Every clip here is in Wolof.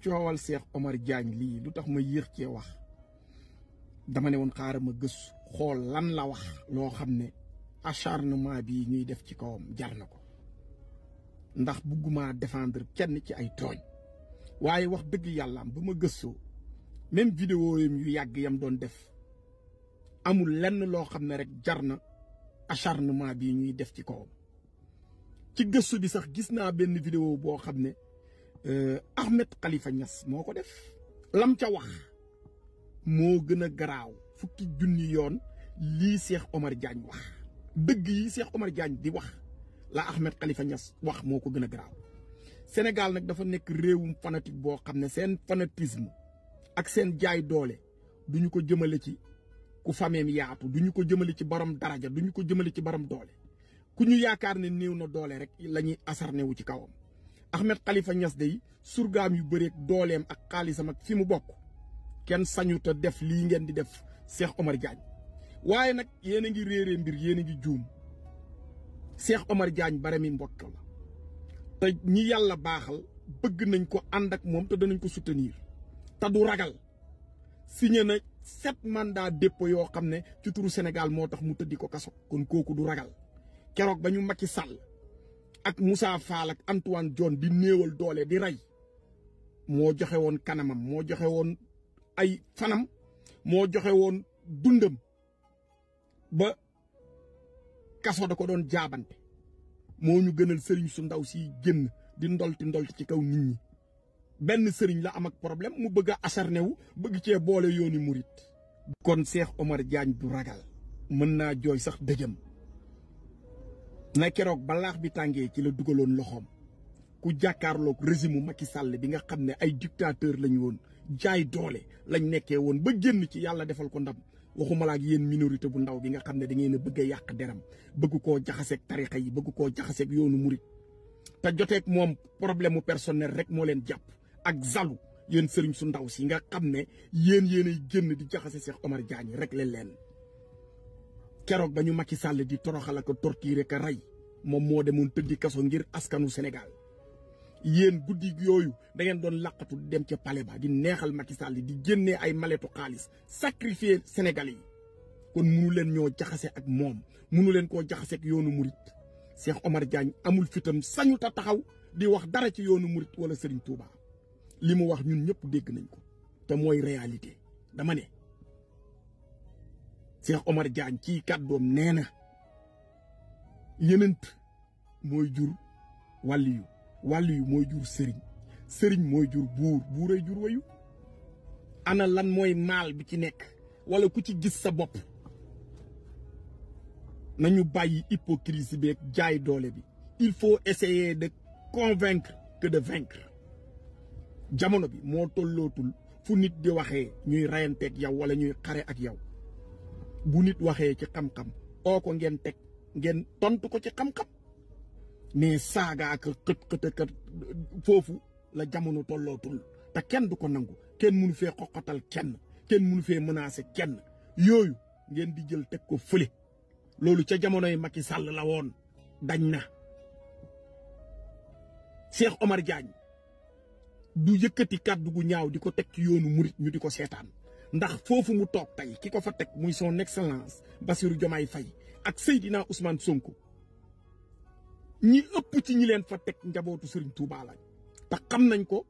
coowal Cheikh Omar Diagne lii lu tax ma yéex cee wax dama ne woon xaaral ma gës xool lan la wax loo xam ne acharnement bi ñuy def ci kawam jar na ko ndax bugguma défendre kenn ci ay tooñ waaye wax dëgg yàlla ba ma gëstoo même vidéo yu yàgg yam doon def amul lenn loo xam ne rek jar na acharnement bi ñuy def ci kawam ci gëstu bi sax gis naa benn vidéo boo xam ne Ahmed Khalifa Niass moo ko def lam ca wax moo gën a garaaw fukki junni yoon lii Cheikh Omar Diagne wax dëgg yi Cheikh Omar Diagne di wax la Ahmed Khalifa Niass wax moo ko gën a garaaw Sénégal nag dafa nekk réewum fanatique boo xam ne seen fanatisme ak seen jaay doole duñu ko jëmale ci ku fameem yaatu duñu ko jëmale ci borom daraja duñu ko jëmale ci borom doole ku ñu yaakaar ne néew na doole rek la ñuy asarne wu ci kawam Ahmed Khalifa Niass day surgaam yu bëreeg dooleem ak xaalisam ak fi mu bokk kenn sañu ta def lii ngeen di def Cheikh Omar Diagne waaye nag yéen a ngi réeree mbir yéen a ngi juum Cheikh Omar Diagne barami mbokk la te ñi yàlla baaxal bëgg nañ ko ànd ak moom te danañ ko soutenir te du ragal signé na 7 mandats dépôt yoo xam ne ci turu Sénégal moo tax mu tëddi ko kaso kon kooku du ragal keroog ba ñu Macky Sall ak Moussa Fall ak Antoine Diome di néewal doole di rey moo joxe woon kanamam moo joxe woon ay fanam moo joxe woon dundam ba kaso da ko doon jaabante moo ñu gënal sëriñ su ndaw si génn di ndolti ci kaw nit ñi benn sëriñ la am ak problème mu bëgg a acharné wu bëgg cee boole yooni murit kon Cheikh Omar Diagne du ragal mën naa jooy sax dëjëm na keroog balaax bi tàngee ci la dugaloon loxoom ku jàkkaarloog régime Macky Sall bi nga xam ne ay dictateur lañu woon jaay doole lañ nekkee woon ba génn ci yàlla defal ko ndam waxuma la ak yéen minorité bu ndaw bi nga xam ne da ngeen a bëgg a yàq deram bëgg koo jaxaseeg tarixa yi bëgg koo jaxaseeg yoonu murit te joteeg moom problème mu personnel rek moo leen jàpp ak zalu yéen sëriñ su ndaw si nga xam ne yéenay génn di jaxase Cheikh Omar Diagne rek leen keroog ba ñu Macky Sall di toroxal ak torturer ka rey moom moo demoon tëddi kaso ngir askanu Sénégal yéen guddi yooyu da ngeen doon laqatu dem ca palais ba di neexal Macky Sall di génnee ay maletu xaalis sacrifier Sénégalais yi kon munu leen ñoo jaxase ak moom munu leen koo jaxase ak yoonu murit Cheikh Omar Diagne amul fitam sañu ta taxaw di wax dara ci yoonu murit wala Serigne Touba li mu wax ñun ñëpp dégg nañ ko te mooy réalité dama ne Cheikh Omar Diagne ci kàddoom nee na yenent mooy jur wàlliyu wàlliyu mooy jur sëriñ mooy jur buuray jur wayu ana lan mooy maal bi ci nekk wala ku ci gis sa bopp nañu bàyyi hypocrisie bi ak jaay doole bi il faut essayer de convaincre que de vaincre jamono bi moo tollootul fu nit di waxee ñuy rayanteeg yow wala ñuy xare ak yow bu nit waxee ci xam-xam oo ko ngeen teg ngeen tontu ko ci xam-xam mais saaga ak xët foofu la jamono tollootul te kenn du ko nangu kenn mënu fee xoqatal kenn mënu fee menacer kenn yooyu ngeen di jël teg ko fële loolu ca jamonoy Macky Sall la woon dañ na Cheikh Omar Diagne du yëkkati kàddu gu ñaaw di ko teg ci yoonu murit ñu di ko seetaan ndax foofu mu toog tey ki ko fa teg muy son excellence Bassirou Diomaye Faye ak Seydina Ousmane Sonko ñi ëpp ci ñi leen fa teg njabootu Serigne Touba lañ te xam nañ ko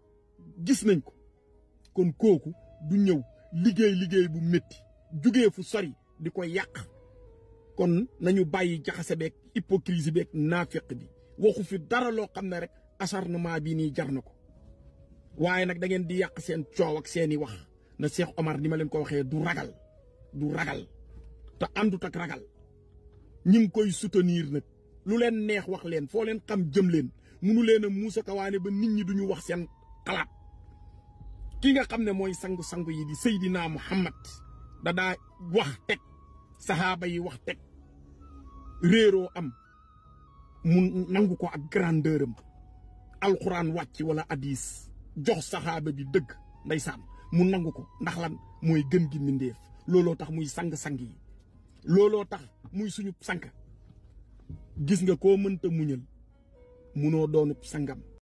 gis nañ ko kon kooku du ñëw liggéey bu métti jugee fu sori di ko yàq kon nañu bàyyi jaxase beeg hypocrisie beeg naafeq bi waxu fi dara loo xam ne rek acharnement bii nii jar na ko waaye nag da ngeen di yàq seen coow ak seeni wax na Cheikh Omar ni ma leen ko waxee du ragal te àndut ak ragal ñi ngi koy soutenir nag lu leen neex wax leen foo leen xam jëm leen munu leen a muusa kawaane ba nit ñi duñu wax seen xalaat ki nga xam ne mooy sangu-sangu yi di Seydina Muhammad da daa wax teg sahaaba yi wax teg réeroo am mu nangu ko ak grandeur am alxuraan wàcc wala hadis jox sahaaba bi dëgg ndeysaan mu nangu ko ndax lan mooy gën gi mbindéef looloo tax muy sang-sang yi looloo tax muy suñu sang gis nga koo mënta muñal munoo doonub sangam